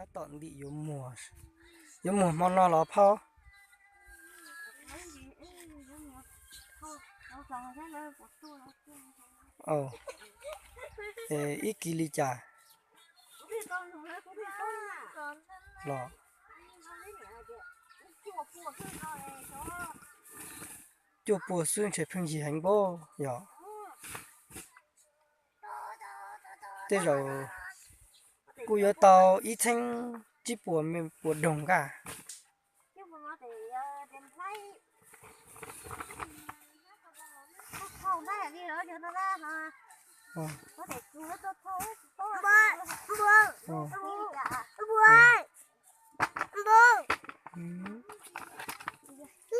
Tab tom ntim yuav muag, yuav muag hmo no los phauj? Ib kis li cas los? Cuaj puas xwb ntshe pheej yig heev npaum yog. Tej zaum kuj yuav tau ib txheeb tsib puas me puas doog kaj.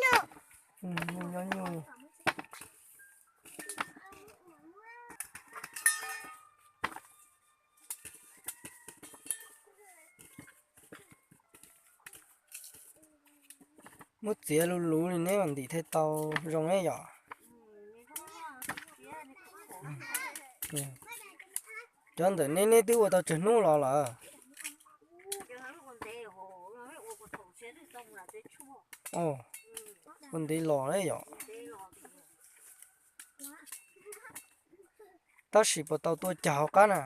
Nyob nyuj. Muab txiav luv luv li neb mam ntim thiaj tau zoo ne yom. Cov ntawm neb neb twb ua tau tsawg hnub los lawm? Ua ntev los yom. Tab sis puas tau tuaj cog hauv qab na?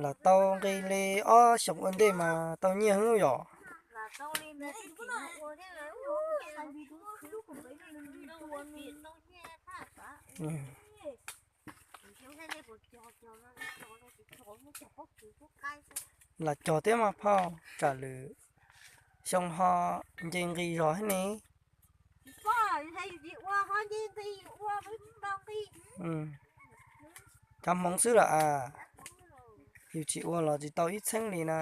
Lam tau nqi li ob xyoos ua ntej mas tau nyiaj hwv yom. Lam cog thiab mas phauj, tsam lwm xyoo ho nce nqi zog thiab ne. Cov hmoov xwb lawm as, yus tsis ua los tsis tau ib txheeb li na.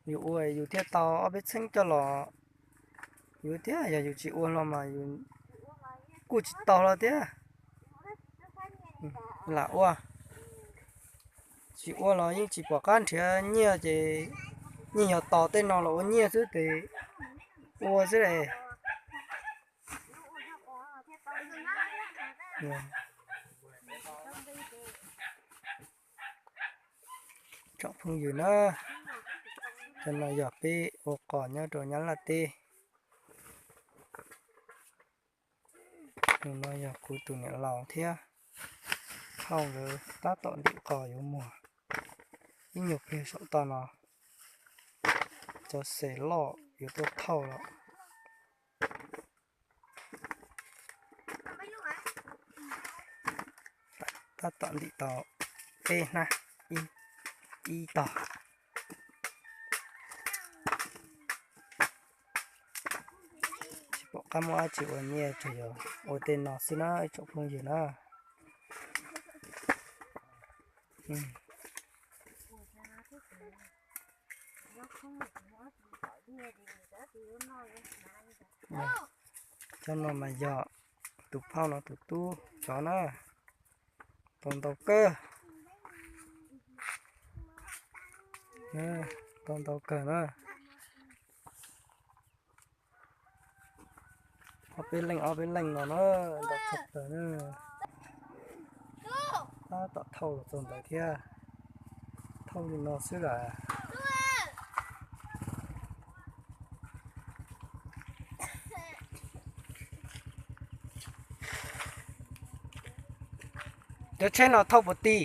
Yus ua yus thiaj tau ob peb txheeb coj los yuav thiab, yog yus tsis ua los mas yus kuj tsis tau los thiab. Lam ua, tsis ua los yeej tsis pom qab nrhiav nyiaj ces yeej yog tos tej no los ua nyiaj xwb ces ua xwb es. Tsoom phooj ywg na, cov no yog peb ua qos nyob rau Nyab Laj teb. Tus no yog kuv tus niam laus thiab, thauj nkawd tab tom ntim qos yuav muag. Ib nyuag pliag saum toj no cov xes loj yuav tuaj thauj lawm. Tab tom ntim tau peb hnab, ib tog. Tsis pom qab muab dab tsi ua nyiaj, tsuas yog ua tej no xwb na ib tsoom phooj ywg na. Cov no mas yog tus phauj no tus tub cov na. Tau ntau kawg, tau ntau kawg na. Ob peb leej ob peb leej no na, ntau tshaj plaws na. Tab tom thauj los txog ntawd thiab, thauj li no xwb lawm. Cov tsheb no thauj puas ti?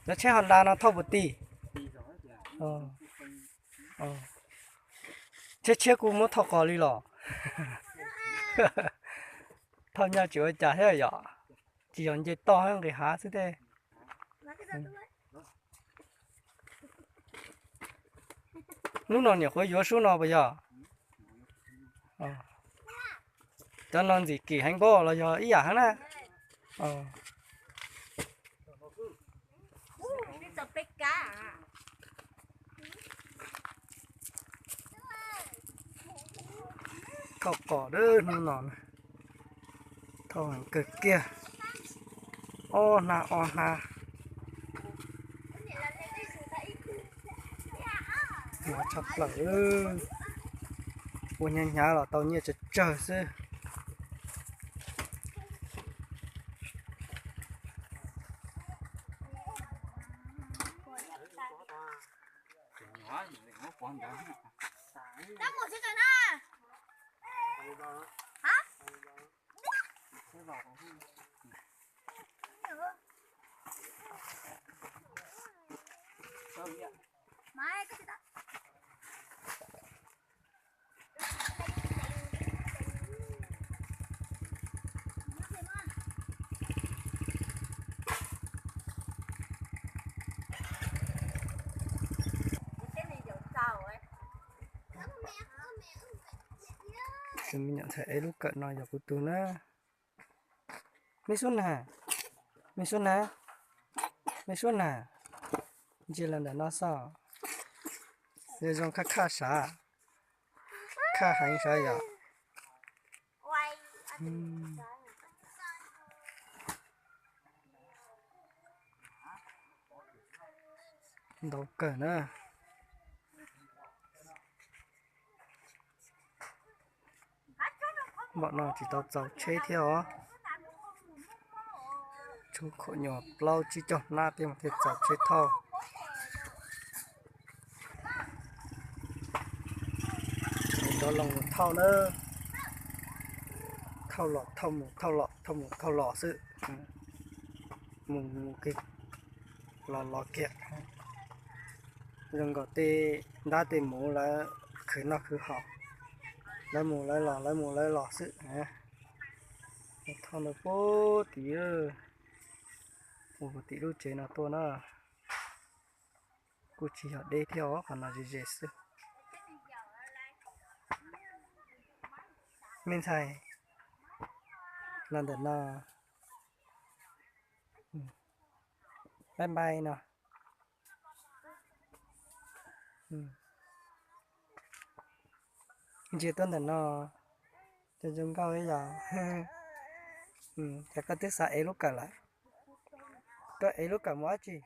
Cov tsheb Honda no thauj puas ti? Tsheb tshiab kuj muab thauj qos li los? Thauj nyaj tsis ua cas thiab yom, tsis yog nce toj nqis hav xwb thiab. Hnub no nyuam qhuav yuav sub no puas yog? Cov no ntxim kim heev npaum los yog ib yam heev na? Thauj qos hnub no, thauj heev kawg kiag, ob hnab ob hnab. Hnyav tshaj plaws, ua hnyav hnyav los tau nyiaj tsawg tsawg xwb. Tus me nyuam ntxhais ev lub kawm no yog kuv tug na. Me Suab Nag, me Suab Nag, me Suab Nag, ntsia los ntawm no xwb. Zoo zoo khaj khaj sav, khaj heev sav yom. Ntau kawg na. Npaum no tsis tau txaus tsheb thiab os. Tshuav khaum nyuag plaub tsib caug hnab thiab mas thiaj txaus tsheb thauj. Rov los mus thauj na. Thauj los thauj mus, thauj los thauj mus, thauj los xwb. Mus mus kiag, los los kiag. Zoo nkaus tej ntab tej muv lawv khwv noj khwv haus, lawv mus lawv los, lawv mus lawv los xwb. Thauj ntawd puag tim, ua tim lub tsev no tuaj na. Kuj tsis yog deb thiab os, qhov no ze ze xwb. Me ntxhais, los ntawm no, pab npai no. Ntsia tuaj ntawm no, cov zoo nkauj ib yam. Ces koj twb xav ev lub kawm lawm. Koj ev lub kawm mus dab tsi?